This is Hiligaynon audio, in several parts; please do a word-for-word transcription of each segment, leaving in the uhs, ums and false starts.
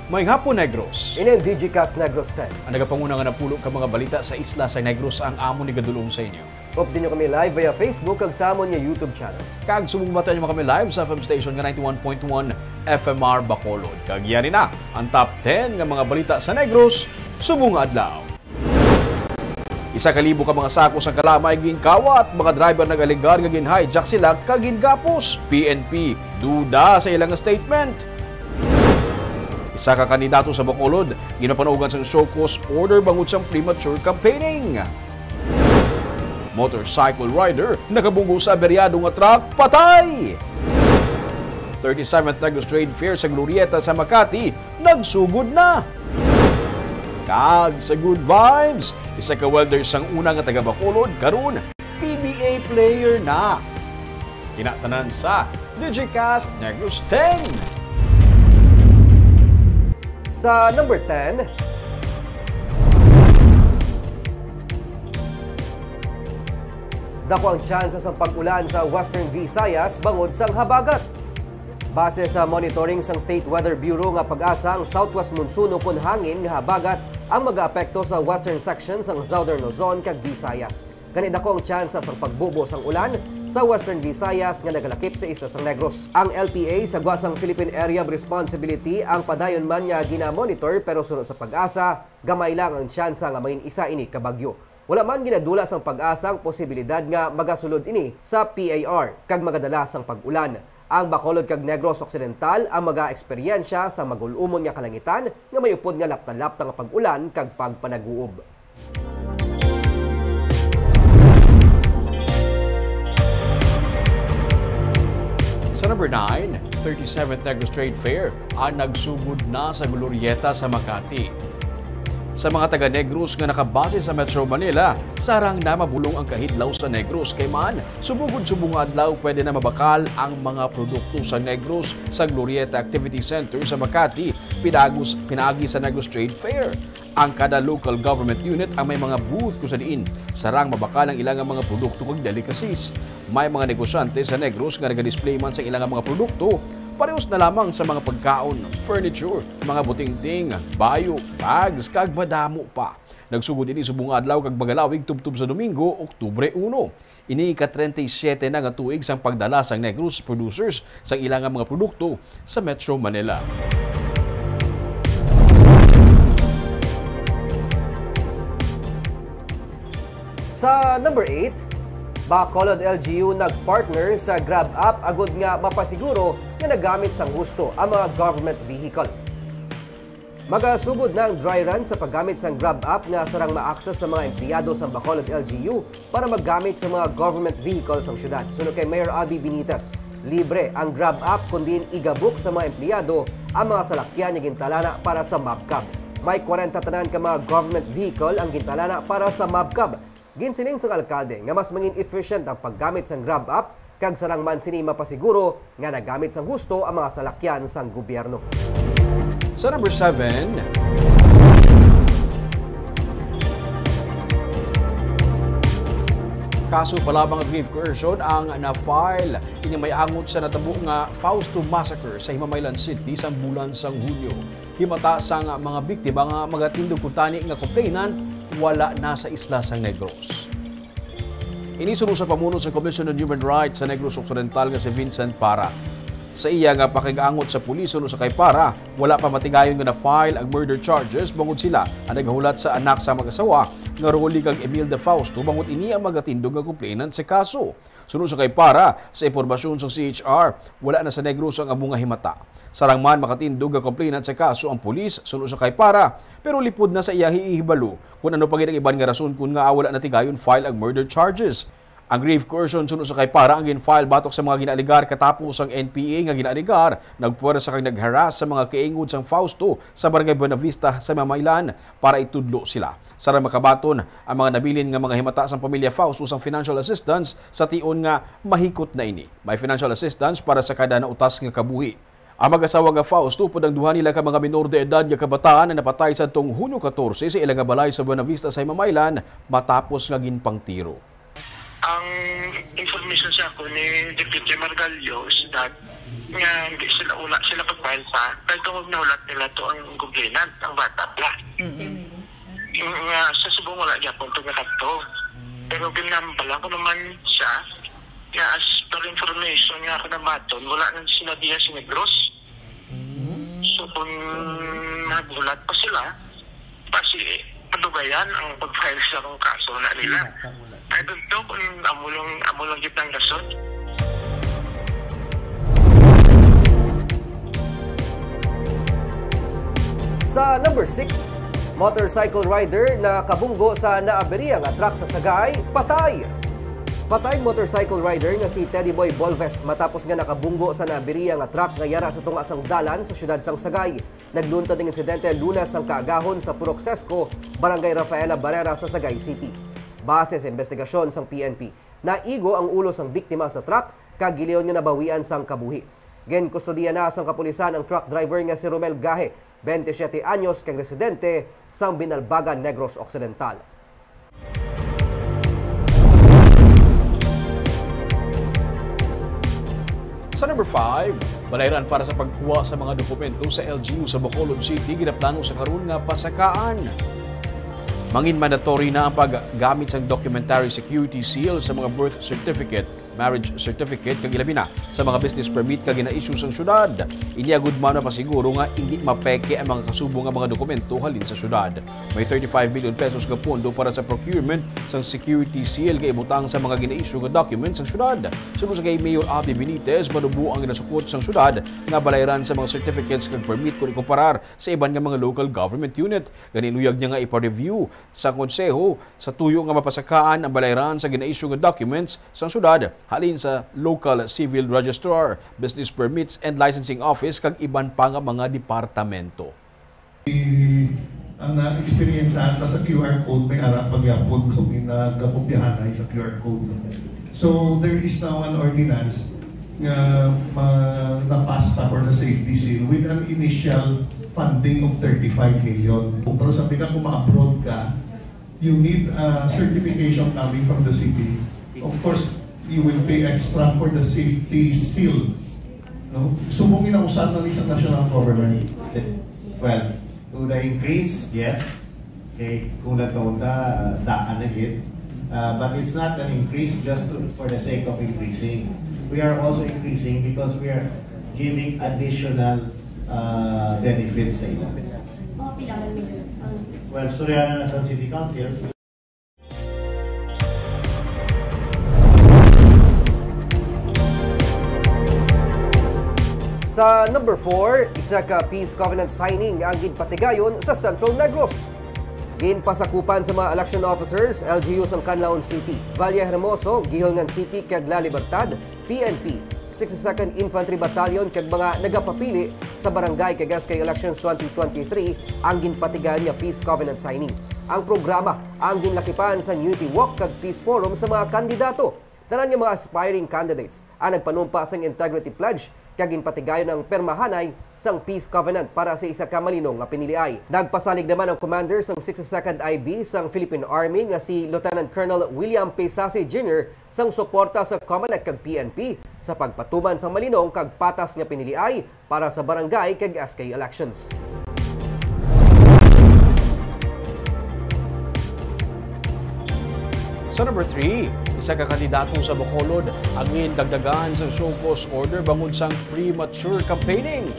Maayong hapon, Negros. Ini ang Digicast Negros ten. Ang nagapanguna nga napulo ka mga balita sa isla sa Negros ang amon igadul-ong sa inyo. Updi niyo kami live via Facebook kag sa amon nga YouTube channel. Kag subong mabatian niyo kami live sa F M station nga ninety-one point one F M R Bacolod. Kag yari na ang top ten nga mga balita sa Negros subong nga adlaw. Isa ka libo ka mga sako sang kalamay ginkawat, mga driver nag-alegar nga gin-hijack sila kag gingapos. P N P duda sa ilang statement. Isa ka kandidato sa Bacolod ginpapanugan sang show cause order bangod sang premature campaigning. Motorcycle rider nakabunggo sa aberyado nga truck, patay! Thirty-seventh Negros Trade Fair sa Glorieta sa Makati nagsugod na. Kag sa Good Vibes, isa ka welder sang una nga taga Bacolod, karon P B A player na. Ina tanan sa Digicast Negros ten. Sa number ten, dako ang tsansa sang pag-ulan sa Western Visayas bangod sang habagat. Base sa monitoring sang State Weather Bureau nga pag-asa, ang southwest monsoon ukon hangin nga habagat ang magaapekto sa western section sang Southern Luzon kag Visayas. Gani dako ang tsansa sang pagbubo sang ulan sa Western Visayas nga nagalakip sa isla sang Negros. Ang L P A sa gwa sang Philippine Area of Responsibility ang padayon man nga ginamonitor, pero suno sa pag-asa, gamay lang ang tsansa nga mangin-isa ini ka bagyo. Wala man ginadula sang pag-asa ang posibilidad nga magasulod ini sa P A R kag magadala sang pag-ulan. Ang Bacolod kag Negros Occidental ang magaeksperyensya sa magul-umon nga kalangitan nga may upod nga lapta-lapta nga pag-ulan kag pagpanaguob. Sa number nine, thirty-seventh Negros Trade Fair ang nagsugod na sa Glorieta sa Makati. Sa mga taga-Negros nga nakabase sa Metro Manila, sarang na mabulong ang kahidlaw sa Negros, kay man, subong gud subong nga adlaw pwede na mabakal ang mga produkto sa Negros sa Glorieta Activity Center sa Makati, pinagos, pinaagi sa Negros Trade Fair. Ang kada local government unit ang may mga booth kung sa diin sarang mabakal ang ilang mga produkto kag delicacies. May mga negosyante sa Negros nga nagadisplay man sa ilang mga produkto, parehos na lamang sa mga pagkaon, furniture, mga butingting, bayo, bags, kag madamo pa. Nagsugod ini subong adlaw kag magalawig tubtob sa Domingo, Oktubre uno. Ini ika treinta y siete na nga tuig sang pagdala sang Negros producers sang ila nga mga produkto sa Metro Manila. Sa number eight, Bacolod L G U nag-partner sa Grab app agud nga mapasiguro nga nagamit sang husto ang mga government vehicle. Magasugod na ang dry run sa paggamit sang Grab app nga sarang ma-access sa mga empleyado sang Bacolod L G U para maggamit sa mga government vehicles sang syudad. Suno kay Mayor Abby Benitez, libre ang Grab app, kun diin igabook sa mga empleyado ang mga salakyan nga gintalana para sa MabCab. May kwarenta tanan ka mga government vehicle ang gintalana para sa MabCab. Ginsiling sang alkalde nga mas mangin-efficient ang paggamit sang Grab app kag sarang man sini mapasiguro nga nagamit sang husto ang mga salakyan sang gobyerno. Sa number seven, kaso pa lamang grave coercion ang na-file. Ini may angot sa natabo nga Fausto Massacre sa Himamaylan City sang bulan sang Hunyo. Himata sang mga biktima nga magatindog kuntani nga complainant wala na sa isla sang Negros. Ini suno sa pamuno sa Commission on Human Rights sa Negros Occidental nga si Vincent Para. Sa iya nga pakig-angot sa pulis suno sa kay Para, wala pa matigayon nga na-file ang murder charges bangod sila ang naghulat sa anak sa mag-asawa nga Rolly kag Imelda Fausto bangod ini ang magatindog nga complainant sa kaso. Suno sa kay Para, sa impormasyon sa C H R, wala na sa Negros ang amo nga himata. Sarang man makatindog nga complainant sa kaso ang pulis, suno sa kay Para, pero lipod na sa iya ihibalo kung ano pa gid ang iban nga rason kon ngaa wala natigayon file ang murder charges. Ang grave coercion suno sa kay Para ang gin-file batok sa mga ginaalegar katapos ang N P A nga ginaalegar nagpuwersa kag nag-harass sa mga kaingod sang Fausto sa Barangay Buenavista sa Mamaylan para itudlo sila. Sarang makabaton ang mga nabilin nga mga himata sang pamilya Fausto sang financial assistance sa tion nga mahikot na ini. May financial assistance para sa kada nautas nga kabuhi. Ang mag-asawa nga Fausto upod ang duha nila ka mga minor de edad nga kabataan ang napatay sadtong Hunyo katorse sa ila nga balay sa Buenavista sa Himamaylan matapos nga ginpangtiro. Ang information sa ako ni Deputy Margallo is that nga hindi sila, wala sila pag-file pa, dahil tungod nahulat nila to ang complainant, ang bata pala. Mm-mm. Nga sa subong wala gyapon to nakadto. Pero ginambala ko naman siya nga as per information nga ako nabaton, wala nang sila diya sa Negros. So kung naghulat pa sila, basi padugayan ang pag-file sa akong kaso na nila. I don't know kung amo lang, amo lang gyud ang rason. Sa number six, motorcycle rider na kabunggo sa naabiriya nga truck sa Sagay, patay. Patay ang motorcycle rider nga si Teddy Boy Bolves matapos nga nakabunggo sa naabiriya nga truck nga yara sa tunga sang dalan sa siyudad sang Sagay. Nagluntad ang insidente Lunes sang kaagahon sa Purok Sesko, Barangay Rafaela Barrera sa Sagay City. Base sa investigasyon sang P N P, naigo ang ulo sang biktima sa truck kag gilayon nga nabawian sang kabuhi. Ginkustodiya na sang kapulisan ang truck driver nga si Romel Gahe, twenty-seven anyos, kag residente sang Binalbagan, Negros Occidental. Sa number five, balayran para sa pagkuha sa mga dokumento sa L G U sa Bacolod City ginaplano sa karon nga pasakaan. Mangin mandatory na ang paggamit sang documentary security seal sa mga birth certificate, marriage certificate, kag ilabi na sa mga business permit nga gina-issue sang syudad. Ini agud man mapasiguro nga indi mapeke ang mga kasubo nga mga dokumento halin sa syudad. May thirty-five million pesos nga pondo para sa procurement sang security seal nga ibutang sa mga gina-issue nga documents sang syudad. Suno sa kay Mayor Abby Benitez, manubo ang ginasukot sang syudad nga balayran sa mga certificates kag permit kon ikumparar sa iban nga mga local government unit. Gani, luyag niya nga ipa-review sa konseho sa tuyo nga mapasakaan ang balayran sa gina-issue nga documents sang syudad halin sa local civil registrar, business permits and licensing office, kag iban pa nga mga departamento. Ang na-experience ta sa Q R code, may ara pa gyapon kami nagakopyahanay sa Q R code. So there is now an ordinance nga ma- na-pass ta for the safety seal with an initial funding of thirty-five million. Pero sabi na kung ma-abroad ka, you need a certification coming from the city. Of course, you will pay extra for the safety seal. No? Subong ginausan na ni sa national government. Well, to the increase, yes. Kay kung nagkaunta, uh, daan na gid. Uh, but it's not an increase just to, for the sake of increasing. We are also increasing because we are giving additional uh, benefits sa ila. Mga pila man million ang Well, istoryahan na sa City Council. Sa number four, isa ka peace covenant signing ang ginpatigayon sa Central Negros. Ginpasakupan sa mga election officers, L G U sang Canlaon City, Valle Hermoso, Guihulngan City, kag La Libertad, P N P, sixty-second Infantry Battalion, kag mga nagapapili sa barangay kag S K elections twenty twenty-three ang ginpatigayon nga peace covenant signing. Ang programa ang ginlakipan sang Unity Walk kag Peace Forum sa mga kandidato. Tanan nga mga aspiring candidates ang nagpanumpa sang integrity pledge kag ginpatigayon ang permahanay sang peace covenant para sa isa ka malinong nga piniliay. Nagpasalig naman ang commander sang sixty-second I B sang Philippine Army nga si Lieutenant Colonel William P. Sasi Junior sang suporta sa Comelec kag P N P sa pagpatuman sang malinong kag patas nga piniliay para sa barangay kag S K elections. Sa number three, isa ka kandidato sa Bacolod ang gindagdagan sang show cause order bangod sang premature campaigning.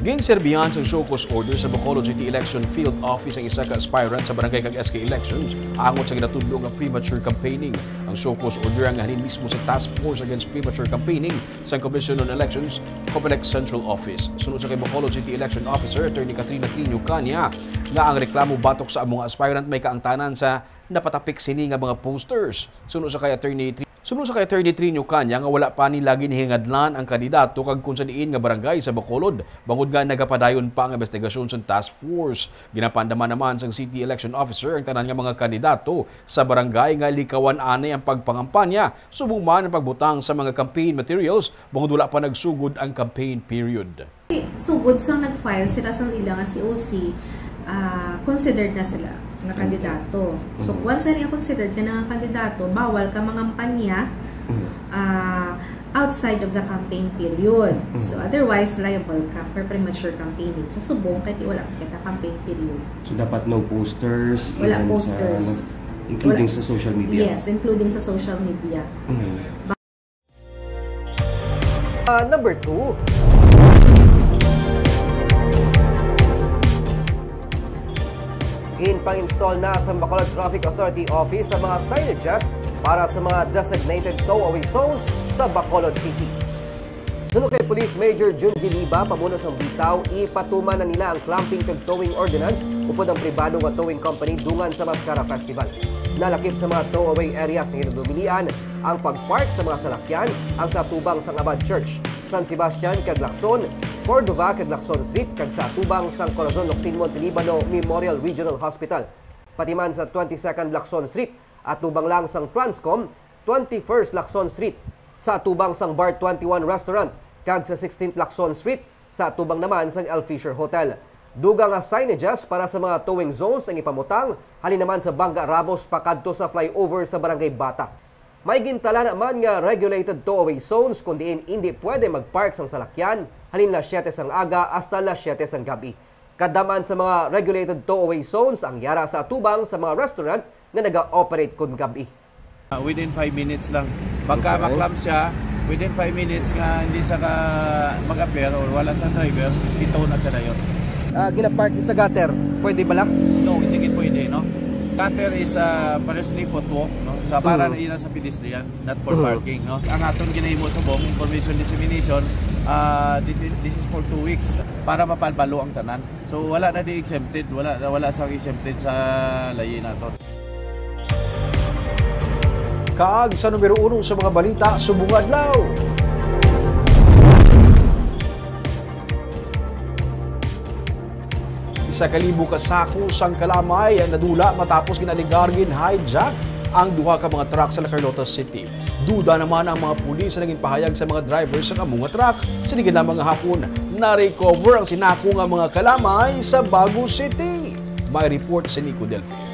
Ginserbihan sang show cause order sa Bacolod City Election Field Office ang isa ka aspirant sa barangay kag S K elections angot sa ginatudlo nga premature campaigning. Ang show cause order ang nahalin mismo sa Task Force Against Premature Campaigning sang Commission on Elections, Comelec Central Office. Suno sa kay Bacolod City Election Officer Attorney Katrina Triño Caña nga ang reklamo batok sa amo nga aspirant may kaangtanan sa napatapik sini nga mga posters. Suno sa kay Attorney Tri- Suno sa kay Attorney Triño Caña nga wala pa nila ginahingadlan ang kandidato kag kung sa diin nga barangay sa Bacolod, bangod nga nagapadayon pa ang investigasyon sa task force. Ginapaandam naman sang City Election Officer ang tanan nga mga kandidato sa barangay nga likawan anay ang pagpangampanya, subong man ang pagbutang sa mga campaign materials bangod wala pa nagsugod ang campaign period. Sugod sang nag-file sila sang ila nga C O C, ah, considered na sila nga kandidato. So, once na niya considered ka na nga kandidato, bawal ka mangampanya, ah, Outside of the campaign period. Mm. So, otherwise, liable ka for premature campaigning sa subong kahit wala pa kita campaign period. So, dapat no posters, Wala even sa posters. Including Wala. sa social media? Yes, including sa social media. Mm. Ah, number two. Ginpang-install na sa Bacolod Traffic Authority Office ang mga signages para sa mga designated tow-away zones sa Bacolod City. Suno kay Police Major Junji Liba, pamuno sang Bitaw, ipatuman na nila ang clamping kag towing ordinance upod ang pribado nga towing company dungan sa Mascara Festival. Nalakip sa mga tow-away areas nga ginadumilian ang pag-park sa mga salakyan, ang sa atubang sang Abad Church, San Sebastian kag Lacson, Cordova kag Lacson Street, kag sa atubang sang Corazon Locsin Montelibano Memorial Regional Hospital. Pati man sa twenty-second Lacson Street, atubang lang sang Transcom, twenty-first Lacson Street, sa atubang sang Bar twenty-one Restaurant, kag sa sixteenth Lacson Street, sa atubang naman sang El Fisher Hotel. Dugang nga signages para sa mga towing zones ang ipamutang halin naman sa Bangga Ramos pakadto sa flyover sa Barangay Bata. May gintala naman nga regulated tow-away zones kon diin indi pwede mag-park sang salakyan halin las siyete sang aga hasta las siyete sang gab-i. Kadam-an sa mga regulated tow-away zones ang yara sa atubang sa mga restaurant nga naga-operate kon gab-i. Ah, within five minutes lang. Pagka Okay. ma-clamp siya, within five minutes nga hindi siya ka mag-appear or wala sa driver, ito na siya dayon. Ah, ginapark sa gutter, pwede bala? No, hindi gid pwede, no? Gutter is, ah, personally footwalk, no? Sa para Mm. ina sa pedestrian, not for Mm. parking, no? Ang aton ginahimo subong, information dissemination, ah, thi-, this is for two weeks para mapalbalo ang tanan. So, wala na di exempted, wala, wala sang exempted sa layi naton. Kag sa numero uno sa mga balita subong nga adlaw. Isa ka libo ka sako sang kalamay ang nadula matapos ginaalegar gin-hijack ang duha ka mga truck sa La Carlota City. Duda naman ang mga pulis sa naging pahayag sa mga driver sang amo nga truck. Sini gid lamang nga hapon, na-recover ang sinako nga mga kalamay sa Bago City. May report si Nico Delfin.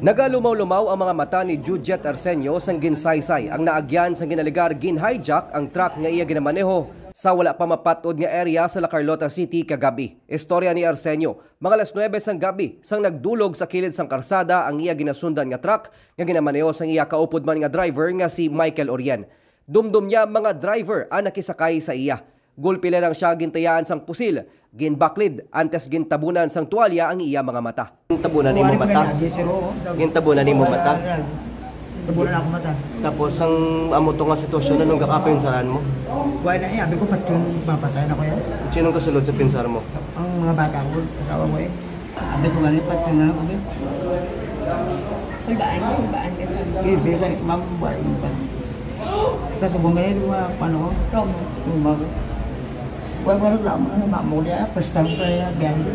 Nagalumaw-lumaw ang mga mata ni Juliet Arsenio sang ginsaysay ang naagyan sang ginaalegar gin-hijack ang truck nga iya ginamaneho sa wala pa mapat-od nga area sa La Carlota City kagab-i. Istorya ni Arsenio, mga alas nuebe sang gab-i sang nagdulog sa kilid sang karsada ang iya ginasundan nga truck nga ginamaneho sang iya kaupod man nga driver nga si Michael Orien. Dumdom niya mga driver ang nakisakay sa iya. Gulpi lang siya gintayaan sang pusil, ginbaklid, antes gintabunan sang tuwalya ang iya mga mata. Gintabunan nimo mata? Gintabunan nimo mata? Tabunan ako mata. Tapos, ang amo to nga sitwasyon, anong gakapinsaran mo? Wala na eh, abi ko, patyon, mapatay na ko yan. Sinong kasulod sa pinsar mo? Ang mga bata ko, asawa ko eh. Abi ko gani, patyon na lang, abi. Hulbaan, hulbaan ka sa Bibi, kay ma'am, buhay mo pa. Basta subong gani, di ba, paano ko? Promo. Promo ko. Wala ko reklamo, ano, mamo ko diya, first time ko diya, biyahe.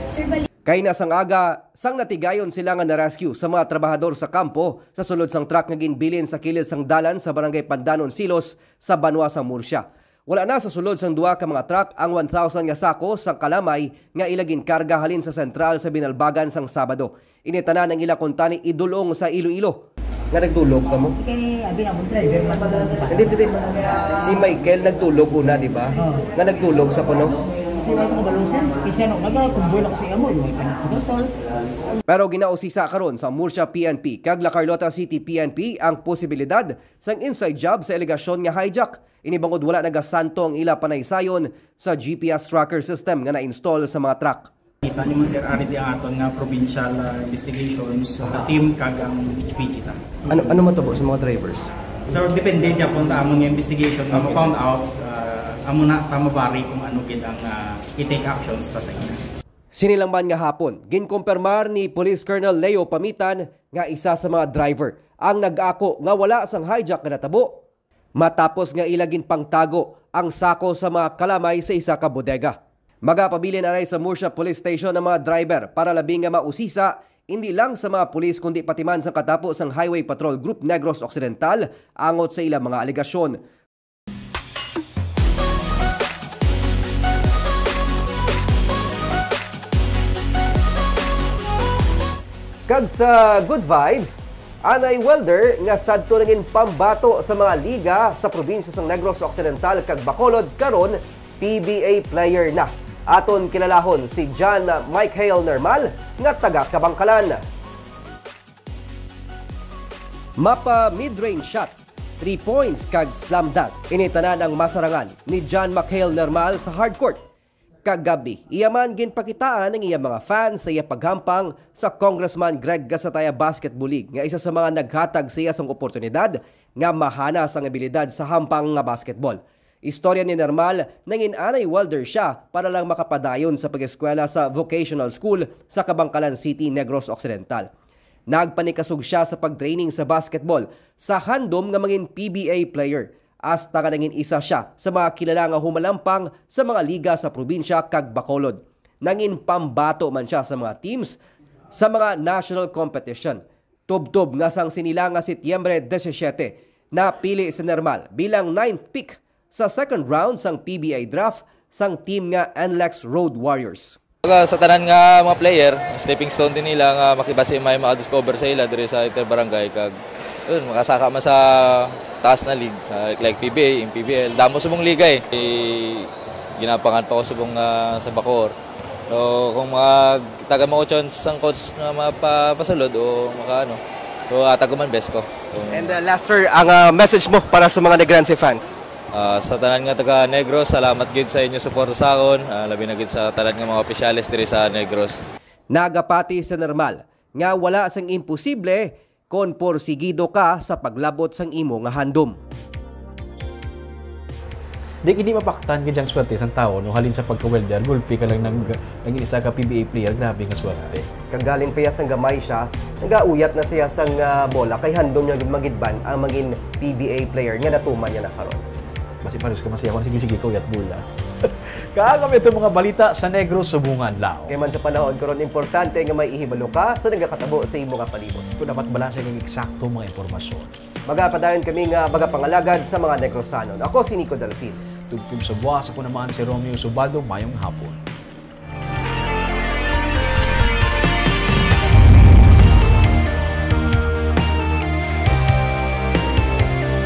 Sir, bali- Kay na sang aga, sang natigayon sila nga na-rescue sa mga trabahador sa kampo sa sulod sang truck nga ginbilin sa kilid sang dalan sa Barangay Pandanon, Silos, sa banwa sang Murcia. Wala na sa sulod sang duha ka mga truck ang one thousand nga sako sang kalamay nga ila ginkarga halin sa sentral sa Binalbagan sang Sabado. Ini tanan ang ila kuntani idul-ong sa Iloilo. Nga nagdulog kamo? Kay abi na akong driver man. Hindi, hindi. Si Michael nagdulog una, di ba? Oo. Nga nagdulog sa kuno? Hindi ko kabalo, sir. Kasi ano, nagkakumboy na ko sa amo, yung may panakot, tol. Pero ginausisa karon sa Murcia P N P kag La Carlota City P N P ang posibilidad sang inside job sa alegasyon nga hijack. Ini bangod wala nagasanto ang ila panaysayon sa G P S tracker system nga na-install sa mga truck. Kita niyo man, sir, ari di ang aton nga provincial, ah, investigations, ah, team kag ang H P G ta. Ano, ano matabo sa mga drivers? Sir, depende gyapon sa amon nga investigation nga Opo, ma-found sir. out, ah, amo na ta mabari kung ano gid ang, ah, i-take actions ta sa ila. Sini lang man nga hapon, ginkumpirmar ni Police Colonel Leo Pamitan nga isa sa mga driver ang nag-ako nga wala sang hijack nga natabo. Matapos nga ila ginpangtago ang sako sa mga kalamay sa isa ka bodega. Magapabilin anay sa Murcia Police Station ang mga driver para labi nga mausisa, hindi lang sa mga pulis kundi pati man sa katapo sang Highway Patrol Group Negros Occidental angot sa ilang mga alegasyon. Kag sa good vibes, Anay Welder nga sadto nangin pambato sa mga liga sa probinsya sang Negros Occidental kag Bacolod karon P B A player na. Aton kilalahon si John Michael Nermal nga taga Kabangkalan. Mapa mid-range shot, three points kag slam dunk. Ini tanan ang masarangan ni John Michael Nermal sa hardcourt. Kagabi, iya man ginpakitaan ang iya mga fans sa iya paghampang sa Congressman Greg Gasataya Basketball League nga isa sa mga naghatag sa iya sang oportunidad nga mahanas ang abilidad sa hampang nga basketball. Istorya ni Nermal, nangin-anay welder siya para lang makapadayon sa pag-eskwela sa vocational school sa Kabangkalan City, Negros Occidental. Nagpanikasog siya sa pagtraining sa basketball sa handom nga mangin P B A player, hasta nga nangin isa siya sa mga kilala nga humalampang sa mga liga sa probinsya kag Bacolod. Nangin pambato man siya sa mga teams sa mga national competition. Tubtob nga sang sini lang nga Setyembre disisiete, napili si Nermal bilang ninth pick sa second round sang P B A draft sang team nga N L E X Road Warriors. Baga sa tanan nga mga player, stepping stone din nila nga makibasi may maka-discover sa ila diri sa interbarangay kag yun, makasaka man sa taas na league, sa like P B A, M P B L. Damo subong liga eh. Eh, ginapangan pa ko subong nga sa Bacoor. So, kung mga taga mo chance sang coach na mapapasulod o maka ano, so atag ko man best ko. Kung And uh, last, sir, ang uh, message mo para sa mga Negranse fans? Ah, sa tanan nga taga Negros, salamat gid sa inyo suporta sa akon, ah, labi na gid sa tanan nga mga opisyales diri sa Negros. Nagapati si Nermal nga wala sang imposible kon porsigido ka sa paglabot sang imo nga handom. Di gid mapaktan gid ang swerte sang tawo, no, halin sa pagka-welder, gulpi ka lang nag, naging isa ka P B A player, grabe nga swerte. Kag galing pa iya sang gamay siya, nagauyat na siya sang ah, bola kay handom niya gid magidban ang mangin P B A player nga natuman niya na karon. Basi pares ka masiya kon sige-sige ka uyat bola. Kag kami itong mga balita sa Negros subong nga adlaw. Kay man sa panahon karon, importante nga may ihibalo ka sa nagakatabo sa imo nga palibot. Kung dapat balanse kag eksakto mga impormasyon. Magapadayon kami nga magapangalagad sa mga Negrosanon. Ako si Nico Delfin. Tubtob sa buwas, ako naman si Romeo Subaldo. Mayong hapon.